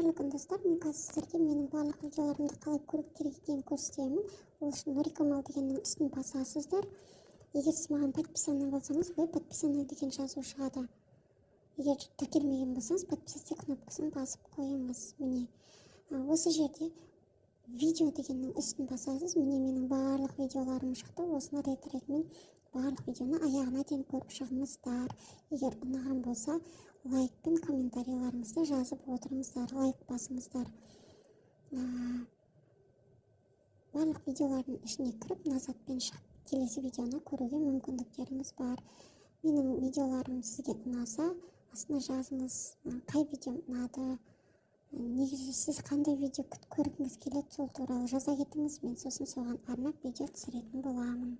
Қайырлы күн, достар! Мен қазір сіздерге менің барлық видеоларымды қалай көру керек екенін көрсетемін. Ол үшін Нурикамал дегеннің үстін басасыздар. Егер сіз маған подписанный болсаңыз, вы подписаны деген жазу шығады. Егер тіркелмеген болсаңыз, «Подписаться» кнопкасын басып қойыңыз. Міне, осы жерде «Видео» дегеннің үстін басасыз. Міне, менің барлық видеоларым шықты. Осыны рет ретімен барлық видеоны аяғына дейін көріп шығыңыздар. Егер ұнаған болса, лайк пен комментарийларыңызды жазып отырыңыздар, лайк басыңыздар. Барлық видеолардың ішіне кіріп, назадпен шығып, келесі видеоны көруге мүмкіндіктеріңіз бар. Менің видеоларым сізге ұнаса, астына жазыңыз, қай видеом ұнады. Негізі сіз қандай видео көргіңіз келеді, сол туралы жаза кетіңіз. Мен сосын соған арнап видео түсіретін боламын.